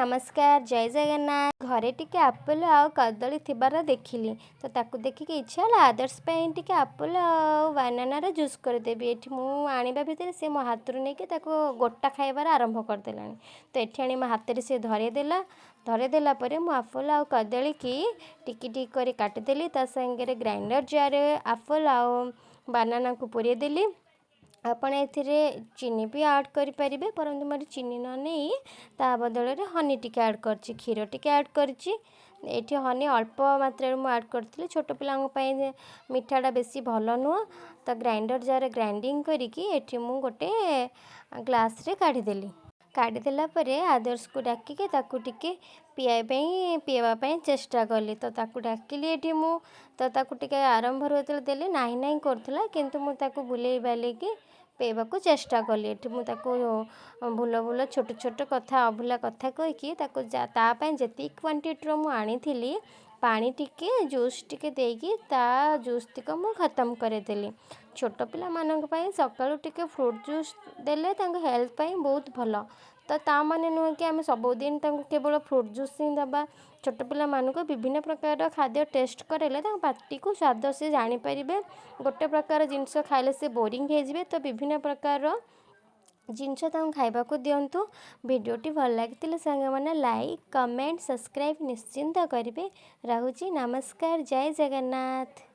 ନମସ୍କାର, ଜୟ ଜଗନ୍ନାଥ। ଘରେ ଟିକେ ଆପଲ୍ ଆଉ କଦଳୀ ଥିବାର ଦେଖିଲି ତ ତାକୁ ଦେଖିକି ଇଚ୍ଛା ହେଲା ଆଦର୍ଶ ପାଇଁ ଟିକେ ଆପଲ୍ ଆଉ ବାନାନାର ଜୁସ୍ କରିଦେବି। ଏଠି ମୁଁ ଆଣିବା ଭିତରେ ସେ ମୋ ହାତରୁ ନେଇକି ତାକୁ ଗୋଟା ଖାଇବାର ଆରମ୍ଭ କରିଦେଲାଣି। ତ ଏଠି ଆଣି ମୋ ହାତରେ ସେ ଧରେଇଦେଲା। ଧରେଇଦେଲା ପରେ ମୁଁ ଆପଲ୍ ଆଉ କଦଳୀକି ଟିକି ଟିକି କରି କାଟିଦେଲି। ତା ସାଙ୍ଗରେ ଗ୍ରାଇଣ୍ଡର ଜାର୍ରେ ଆପଲ୍ ଆଉ ବାନାନାକୁ ପୁରେଇ ଦେଲି। ଆପଣ ଏଥିରେ ଚିନି ବି ଆଡ଼୍ କରିପାରିବେ, ପରନ୍ତୁ ମୁଁ ଏଠି ଚିନି ନ ନେଇ ତା ବଦଳରେ ହନି ଟିକେ ଆଡ଼୍ କରିଛି, କ୍ଷୀର ଟିକେ ଆଡ଼୍ କରିଛି। ଏଇଠି ହନି ଅଳ୍ପ ମାତ୍ରାରେ ମୁଁ ଆଡ଼୍ କରିଥିଲି। ଛୋଟ ପିଲାଙ୍କ ପାଇଁ ମିଠାଟା ବେଶୀ ଭଲ ନୁହଁ। ତ ଗ୍ରାଇଣ୍ଡର ଜାର୍ରେ ଗ୍ରାଇଣ୍ଡିଙ୍ଗ କରିକି ଏଠି ମୁଁ ଗୋଟେ ଗ୍ଲାସ୍ରେ କାଢ଼ିଦେଲି। କାଢ଼ିଦେଲା ପରେ ଆଦର୍ଶକୁ ଡାକିକି ତାକୁ ଟିକେ ପିଇବା ପାଇଁ ଚେଷ୍ଟା କଲି। ତ ତାକୁ ଡାକିଲି ଏଠି ମୁଁ। ତ ତାକୁ ଟିକେ ଆରମ୍ଭରୁ ଯେତେବେଳେ ଦେଲି, ନାହିଁ ନାହିଁ କରୁଥିଲା, କିନ୍ତୁ ମୁଁ ତାକୁ ବୁଲେଇ ବାଲେଇକି ପିଇବାକୁ ଚେଷ୍ଟା କଲି। ଏଠି ମୁଁ ତାକୁ ଭୁଲ ଭୁଲ ଛୋଟ ଛୋଟ କଥା, ଅଭୁଲା କଥା କହିକି ତାକୁ ତା ପାଇଁ ଯେତିକି କ୍ୱାଣ୍ଟିଟିର ମୁଁ ଆଣିଥିଲି, ପାଣି ଟିକେ, ଜୁସ୍ ଟିକେ ଦେଇକି ତା ଜୁସ୍ ତିକ ମୁଁ ଖତମ କରେଇଦେଲି। ଛୋଟ ପିଲାମାନଙ୍କ ପାଇଁ ସକାଳୁ ଟିକେ ଫ୍ରୁଟ୍ ଜୁସ୍ ଦେଲେ ତାଙ୍କ ହେଲ୍ଥ ପାଇଁ ବହୁତ ଭଲ। ତ ତା ମାନେ ନୁହେଁ କି ଆମେ ସବୁଦିନ ତାଙ୍କୁ କେବଳ ଫ୍ରୁଟ୍ ଜୁସ୍ ହିଁ ଦେବା। ଛୋଟ ପିଲାମାନଙ୍କୁ ବିଭିନ୍ନ ପ୍ରକାରର ଖାଦ୍ୟ ଟେଷ୍ଟ କରାଇଲେ ତାଙ୍କ ପାଟିକୁ ସ୍ୱାଦ ସେ ଜାଣିପାରିବେ। ଗୋଟେ ପ୍ରକାର ଜିନିଷ ଖାଇଲେ ସେ ବୋରିଂ ହେଇଯିବେ। ତ ବିଭିନ୍ନ ପ୍ରକାରର ଜିନିଷ ତାଙ୍କୁ ଖାଇବାକୁ ଦିଅନ୍ତୁ। ଭିଡ଼ିଓଟି ଭଲ ଲାଗିଥିଲେ ସାଙ୍ଗମାନେ ଲାଇକ୍, କମେଣ୍ଟ, ସବସ୍କ୍ରାଇବ୍ ନିଶ୍ଚିନ୍ତ କରିବେ। ରହୁଛି, ନମସ୍କାର, ଜୟ ଜଗନ୍ନାଥ।